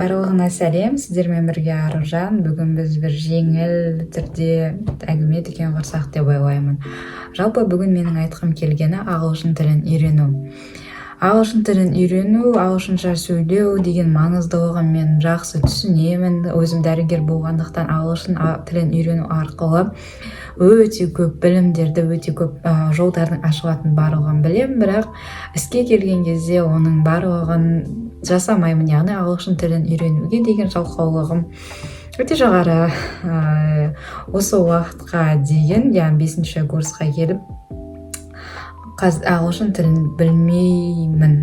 Барлығына сәлем! Сіздермен бірге Аружан. Бүгін біз бір жеңіл түрде әңгіме дүкен құрсақ деп ойлаймын. Жалпы, бүгін менің айтқым келгені ағылшын тілін үйрену. Ағылшын тілін үйрену, ағылшынша сөйлеу деген маңыздылығын мен жақсы түсінемін. Өзім дәрігер болғандықтан, ағылшын тілін үйрену арқылы өте көп білімдерді, өте көп жолдардың ашылатынын барлығын білемін. Бірақ іске келген кезде оның барлығын жасамаймын, яғни ағылшын тілін үйренуге деген жалқаулығым өте жоғары. Осы уақытқа дейін, яғни бесінші курсқа келіп, ағылшын тілін білмеймін.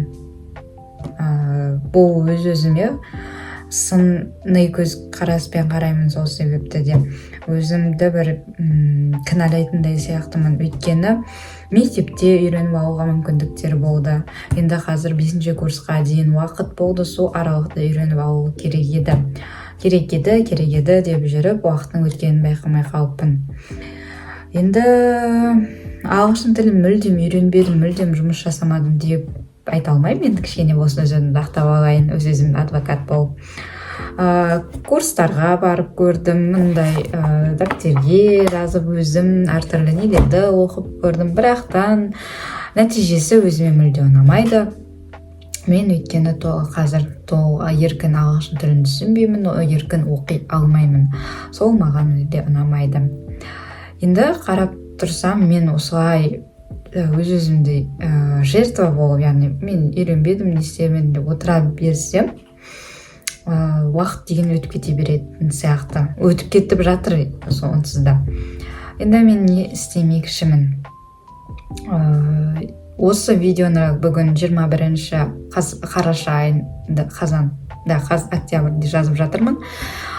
Бұл өз өзіме сыни көзқараспен қараймын. Сол себепті де өзімді бір кінәлайтындай сияқтымын, өйткені мектепте үйреніп алуға мүмкіндіктер болды. Енді қазір бесінші курсқа дейін уақыт болды, сол аралықта үйреніп алу керек еді. Керек еді, керек еді деп жүріп, уақыттың өткенін байқамай қалыппын. Енді ағылшын тілін мүлдем үйренбедім, мүлдем жұмыс жасамадым деп айта алмаймын. Енді кішкене болсын өзімді ақтап алайын, өз өзімді адвокат болып. Курстарға барып көрдім, мындай дәптерге жазып, өзім әртүрлі нелерді оқып көрдім, бірақтан нәтижесі өзіме мүлде ұнамайды. Мен өйткені қазір толық еркін ағылшын тілін түсінбеймін, еркін оқи алмаймын. Сол маған мүлде ұнамайды. Енді қарап тұрсам, мен осылай өз өзімді жертва болып, яғни мен үйренбедім, не істемедім деп отыра берсем, уақыт деген өтіп кете беретін сияқты, өтіп кетіп жатыр онсыз да. Енді мен не істемекшімін? Осы видеоны бүгін 21 қараша айында, қазан да, октябрьде жазып жатырмын.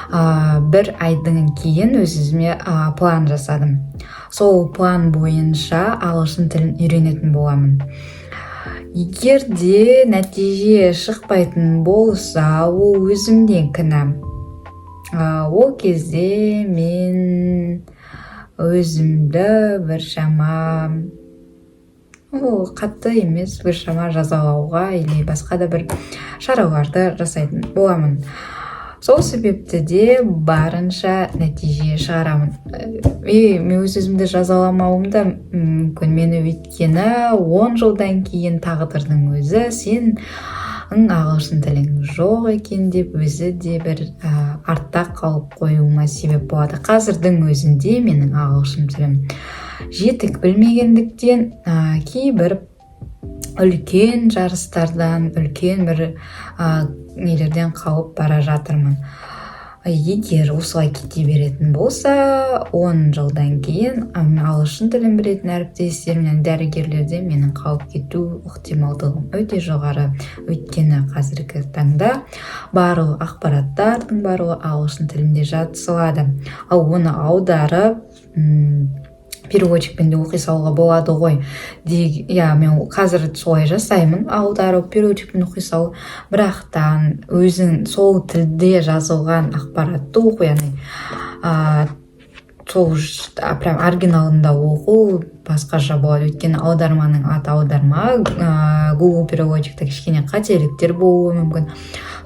Бір айдан кейін өз өзіме план жасадым. Сол план бойынша ағылшын тілін үйренетін боламын. Егер де нәтиже шықпайтын болса, ол өзімнен кінәм. Ол кезде мен өзімді біршама, ол қатты емес, біршама жазалауға или басқа да бір шараларды жасайтын боламын. Сол себепті де барынша нәтиже шығарамын. И мен өз өзімді жазаламауым да мүмкін мені, өйткені 10 жылдан кейін тағдырдың өзі сен ағылшын тілің жоқ екен деп, өзі де бір артта қалып қоюыма себеп болады. Қазірдің өзінде менің ағылшын тілім жетік білмегендіктен, кейбір үлкен жарыстардан, үлкен бір нелерден қалып бара жатырмын. Егер осылай кете беретін болса, 10 жылдан кейін ағылшын тілін білетін әріптестерімнен, дәрігерлерден менің қалып кету ықтималдығым өте жоғары, өйткені қазіргі таңда барлық ақпараттардың барлығы ағылшын тілінде жазылады. Ал оны аударып, переводчикпен де оқи салуға болады ғой. Иә, мен қазір солай жасаймын, аударып, переводчикпен оқи салу. Бірақтан өзің сол тілде жазылған ақпаратты оқу, яғни сол прям оригиналында оқу басқаша болады, өйткені аударманың аты аударма, Google переводчикте кішкене қателіктер болуы мүмкін.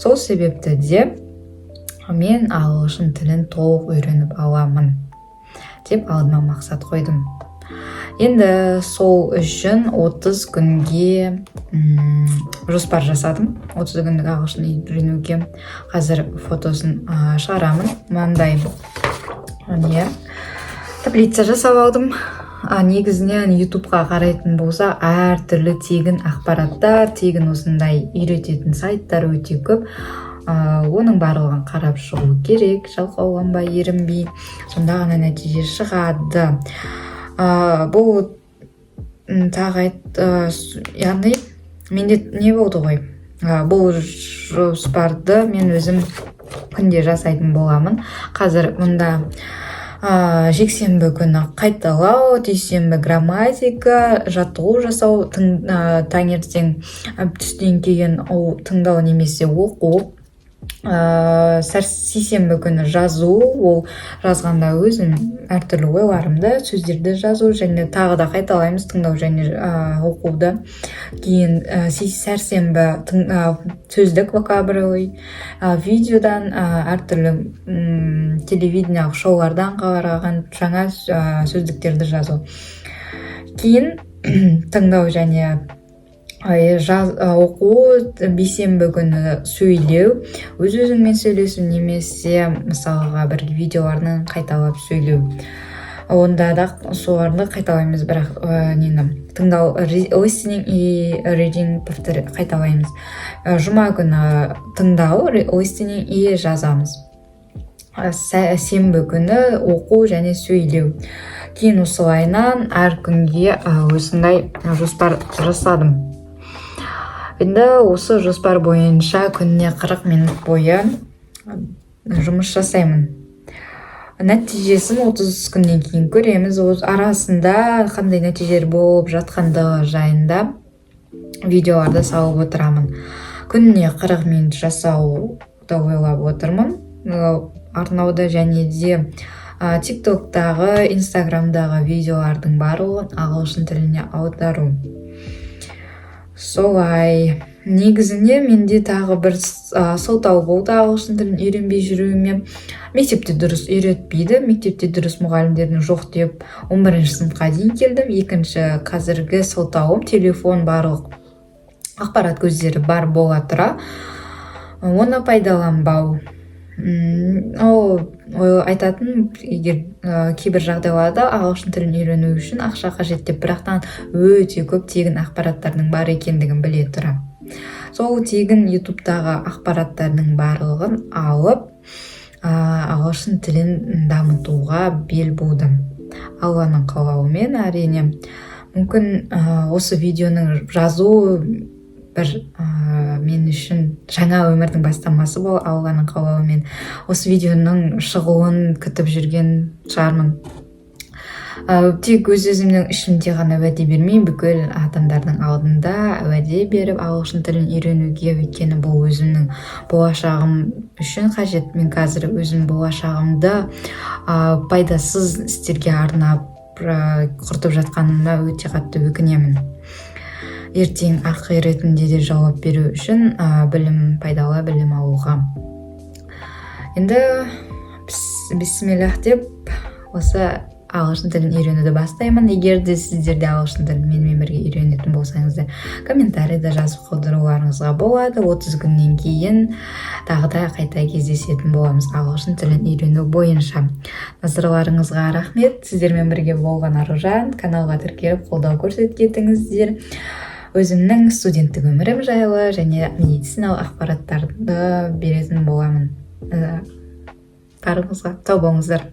Сол себепті де мен ағылшын тілін толық үйреніп аламын деп алдыма мақсат қойдым. Енді сол үшін 30 күнге жоспар жасадым, 30 күндік ағылшын үйренуге. Қазір фотосын шығарамын. Мынандай не таблица жасап алдым. Негізінен Ютубқа қарайтын болса, әртүрлі тегін ақпараттар, тегін осындай үйрететін сайттар өте көп. Оның барлығын қарап шығу керек, жалқауланбай, ерінбей, сонда ғана нәтиже шығады. Бұл тағы айт, яғни менде не болды ғой, бұл жоспарды мен өзім күнде жасайтын боламын. Қазір мұнда жексенбі күні қайталау, дүйсенбі грамматика, жаттығу жасау, таңертең, түстен кейін ол тыңдау немесе оқу. Сейсенбі күні жазу. Ол жазғанда өзім әртүрлі ойларымды, сөздерді жазу және тағы да қайталаймыз тыңдау және оқуды. Кейін сәрсенбі сөздік, vocabulary, видеодан, әртүрлі телевидениялық шоулардан қараған жаңа сөздіктерді жазу. Кейін тыңдау және оқу. Бейсенбі күні сөйлеу, өз өзіңмен сөйлесу немесе, мысалға, бір видеоларын қайталап сөйлеу. Онда да соларды қайталаймыз, бірақ нені, тыңдау, listening и reading қайталаймыз. Жұма күні тыңдау, listening и жазамыз. Сенбі күні оқу және сөйлеу. Кейін осылайынан әр күнге осындай жоспар жасадым. Енді осы жоспар бойынша күніне 40 минут бойы жұмыс жасаймын. Нәтижесін 30 күннен кейін көреміз. Арасында қандай нәтижелер болып жатқандығы жайында видеоларды салып отырамын. Күніне 40 минут жасауды ойлап отырмын арнауды және де Тик Токтағы, Инстаграмдағы видеолардың барлығын ағылшын тіліне аудару. Солай, негізінде менде тағы бір сылтау болды ағылшын тілін үйренбей жүруіме: мектепте дұрыс үйретпейді, мектепте дұрыс мұғалімдердің жоқ деп 11 сыныпқа дейін келдім. Екінші қазіргі сылтауым — телефон. Барлық ақпарат көздері бар бола тұра, оны пайдаланбау. Ол айтатын, егер кейбір жағдайларда ағылшын тілін үйрену үшін ақша қажет деп, бірақтан өте көп тегін ақпараттардың бар екендігін біле тұра, сол тегін Ютубтағы ақпараттардың барлығын алып, ағылшын тілін дамытуға бел будым. Алланың қалауымен, әрине. Мүмкін, осы видеоның жазу бір мен үшін жаңа өмірдің бастамасы бол. Алланың қалауымен осы видеоның шығуын күтіп жүрген шығармын. Тек өз өзімнің ішімде ғана уәде бермей, бүкіл адамдардың алдында уәде беріп ағылшын тілін үйренуге, өйткені бұл өзімнің болашағым үшін қажет. Мен қазір өзім болашағымды пайдасыз істерге арнап құртып жатқаныма өте қатты өкінемін. Ертең ақиретінде де жауап беру үшін білім, пайдалы білім алуға. Енді бисмиллах деп осы ағылшын тілін үйренуді бастаймын. Егер де сіздер де ағылшын тілін менімен бірге үйренетін болсаңыздар, комментарийда жазып қалдыруларыңызға болады. 30 күннен кейін тағы да қайта кездесетін боламыз ағылшын тілін үйрену бойынша. Назарларыңызға рахмет. Сіздермен бірге болған Аружан. Каналға тіркеліп, қолдау көрсетіп кетіңіздер. Өзімнің студенттік өмірім жайлы және медициналық ақпараттарды беретін боламын. Барлығыңызға сау болыңыздар.